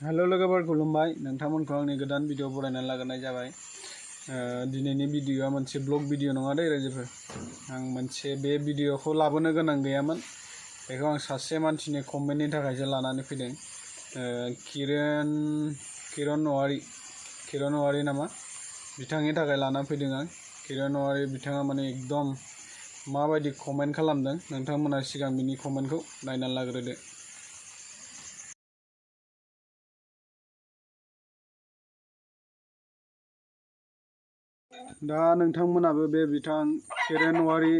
Hello लोगोफोर खुलुमबाय नोंथांमोनखौ आंनि गोदान भिडिअ बरायनानै लाग्रोनाय जाबाय। दिनैनि भिडिअआ मोनसे ब्लग भिडिअ नङा दे रायजोफोर। आं मोनसे बे भिडिअखौ लाबोनो गोनां गैयामोन। बेखौ आं सासे मानसिनि कमेन्टनि थाखायसो लानानै फैदों। केरन वारी नामा बिथांनि थाखाय लाना फैदों आं। केरन वारी बिथाङा माने एकदम माबायदि कमेन्ट खालामदों नोंथांमोना सिगां बिनि कमेन्टखौ नायनानै लाग्रोदो। दा नोंथांमोनाबो बे बिथां केरन वारी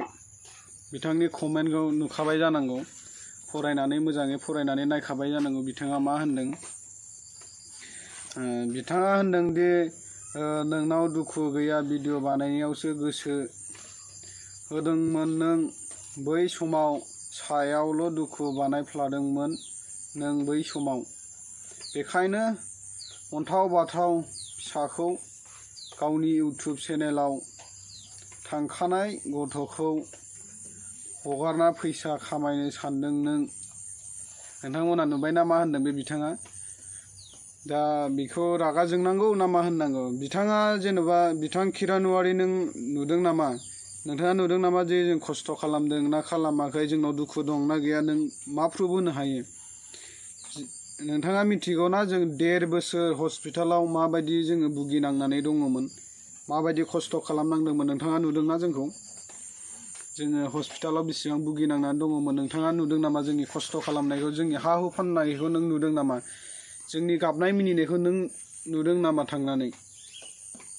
बिथांनि कमेन्टखौ नुखाबाय जानांगौ, फरायनानै मोजाङै फरायनानै नायखाबाय जानांगौ। बिथाङा मा होनदों? बिथाङा होनदों दि नोंनाव दुखु गैया, भिडिअ बानायनायावसो गोसो होदोंमोन नों। बै समाव सायावल' दुखु बानायफ्लादोंमोन नों बै समाव। बेखायनो अन्थाव बाथाव फिसाखौ गावनि इउटुब चेनेलाव थांखानाय गथ'खौ हगारना फैसा खामायनो सानदों नों। नोंथांमोना नुबायना मा होनदों बे बिथाङा? दा बेखौ रागा जोंनांगौ ना मा होननांगौ? बिथाङा जेन'बा बिथां केरन वारी नों नुदों नामा? नोंथाङा नुदों नामा जे जों खस्थ' खालामदों ना खालामाखै, जोंनाव दुखु दं ना गैया, नों मा प्रुफ होनो हायो? नोंथाङा मिथिगौ ना जों 1.5 बोसोर हस्पिटालाव माबायदि जोङो भुगिनांनानै दङमोन, माबायदि खस्थ' खालामनांदोंमोन? नोंथाङा नुदोंना जोंखौ? जोङो हस्पिटालाव बेसेबां भुगिनांनानै दङमोन नोंथाङा नुदों नामा? जोंनि खस्थ' खालामनायखौ, जोंनि हा हु फाननायखौ नों नुदों नामा? जोंनि गाबनाय मिनिनायखौ नों नुदों नामा थांनानै?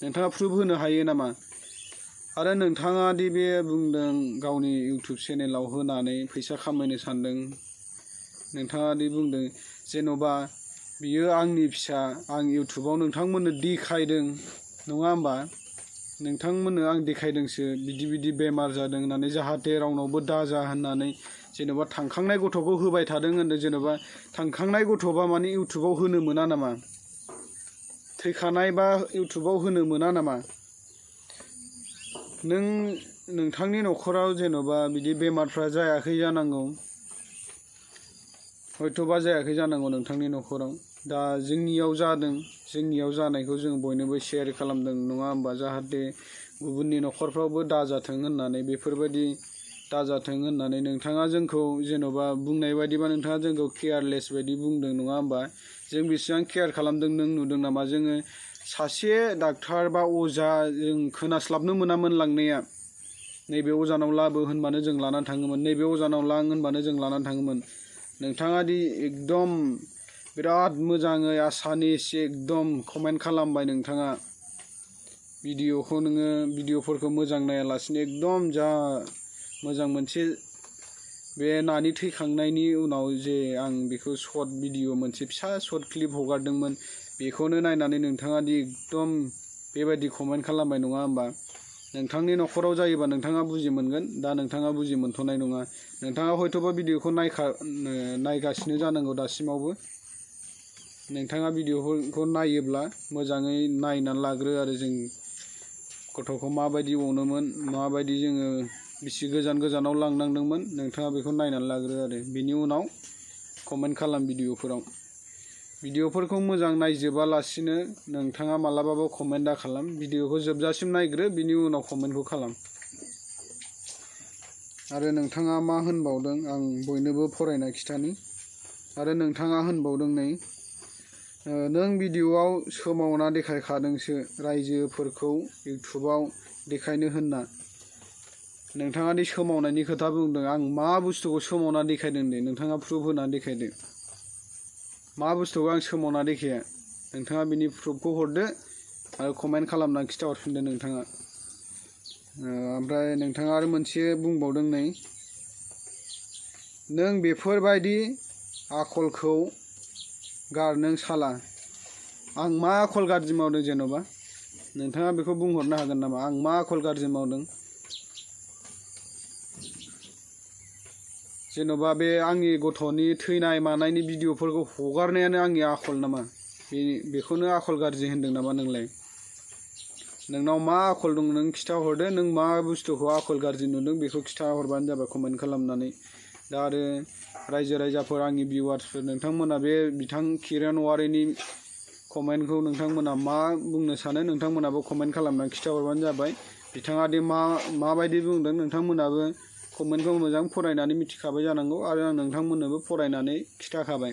नोंथाङा प्रुफ होनो हायो नामा? आरो नोंथाङा दि बे बुंदों गावनि इउटुब चेनेलाव होनानै फैसा खामायनो सानदों, नोंथाङा दि बुंदों जेन'बा बियो आंनि फिसा, आं इउटुबाव नोंथांमोननो देखायदों नङा होमबा? नोंथांमोननो आं देखायदोंसो बिदि बेमार जादों होननानै, जाहाथे रावनावबो दाजा होननानै। जेन'बा थांखांनाय गथ'खौ होबाय थादों होनदों। जेन'बा थांखांनाय गथ'बा माने इउटुबाव होनो मोना नामा? थैखानाय बा इउटुबाव होनो मोना नामा? नोंथांनि न'खराव जेन'बा बिदि बेमारफ्रा जायाखै जानांगौ, हयथ'बा जायाखै जानांगौ नोंथांनि न'खराव। दा जोंनियाव जादों, जोंनियाव जानायखौ जों बयनोबो शेयार खालामदों नङा होमबा? जाहाथे गुबुननि न'खरफ्रावबो दाजाथों होननानै, बेफोरबायदि दाजाथों होननानै। नोंथाङा जोंखौ जेन'बा बुंनाय बायदिबा नोंथाङा जोंखौ केयारलेस बायदि बुंदों नङा होमबा? जों बेसेबां केयार खालामदों नों नुदों नामा? जोङो सासे डाक्टार बा अजा जों खोनास्लाबनो मोनामोन लांनाया। नैबे अजानाव लाबो होनबानो जों लानानै थाङोमोन, नैबे अजानाव लां होनबानो जों लानानै थाङोमोन। नोंथाङा दि एकदम बिराद मोजाङै आसानिस एकदम कमेन्ट खालामबाय नोंथाङा। भिडिअखौ नोङो भिडिअफोरखौ मोजां नायालासिनो एकदम जा मोजां मोनसे बे नानि थैखांनायनि उनाव जे आं बेखौ सर्ट भिडिअ मोनसे फिसा सर्ट क्लिप हगारदोंमोन, बेखौनो नायनानै नोंथाङा दि एकदम बेबायदि कमेन्ट खालामबाय नङा होमबा? नोंथांनि न'खराव जायोबा नोंथाङा बुजि मोनगोन, दा नोंथाङा बुजि मोनथ'नाय नङा। नोंथाङा हयथ'बा भिडिअखौ नायगासिनो जानांगौ दासिमावबो। नोंथाङा भिडिअखौ नायोब्ला मोजाङै नायनानै लाग्रो आरो जों गथ'खौ माबायदि अनोमोन, माबायदि जोङो बेसे गोजानाव लांनांदोंमोन, नोंथाङा बेखौ नायनानै लाग्रो आरो बेनि उनाव कमेन्ट खालाम भिडिअफोराव। भिडिअफोरखौ मोजां नायजोबालासिनो नोंथाङा मालाबाबो कमेन्ट दा खालाम। भिडिअखौ जोबजासिम नायग्रो, बिनि उनाव कमेन्टखौ खालाम। आरो नोंथाङा मा होनबावदों आं बयनोबो फरायना खिथानि। आरो नोंथाङा होनबावदों नै, नों भिडिअआव सोमावना देखायखादोंसो रायजोफोरखौ इउटुबाव देखायनो होनना। नोंथाङा दि सोमावनायनि खोथा बुंदों, आं मा बुस्थुखौ सोमावना देखायदों दे? नोंथाङा प्रुफ होनानै देखायदो। मा बुस्थुखौ आं सोमावना देखाया? नोंथाङा बिनि प्रुफखौ हरदो आरो कमेन्ट खालामनानै खिथाहरफिनदो नोंथाङा। ओमफ्राय नोंथाङा आरो मोनसे बुंबावदों नै, नों बेफोरबायदि आखलखौ गार नों साला। आं मा आखल गाज्रि मावदों जेन'बा? नोंथाङा बेखौ बुंहरनो हागोन नामा? आं मा आखल गाज्रि मावदों? जेन'बा बे आंनि गथ'नि थैनाय मानायनि भिडिअफोरखौ हगारनायानो आंनि आखल नामा? बेखौनो आखल गाज्रि होनदों नामा नोंलाय? नोंनाव मा आखल दं नों खिथाहरदो। नों मा बुस्थुखौ आखल गाज्रि नुदों बेखौ खिथाहरबानो जाबाय कमेन्ट खालामनानै। दा आरो रायजो राजाफोर आंनि भिउवार्सफोर नोंथांमोना बे बिथां किरण वारीनि कमेन्टखौ नोंथांमोना मा बुंनो सानो नोंथांमोनाबो कमेन्ट खालामनानै खिथाहरबानो जाबाय। बिथाङा दि माबायदि बुंदों नोंथांमोनाबो कमेन्टखौ मोजां फरायनानै मिथिखाबाय जानांगौ आरो आं नोंथांमोननोबो फरायनानै खिथाखाबाय।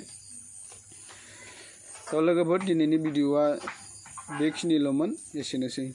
थ' लोगोफोर दिनैनि भिडिअ'आ बेखिनिल'मोन एसेनोसै।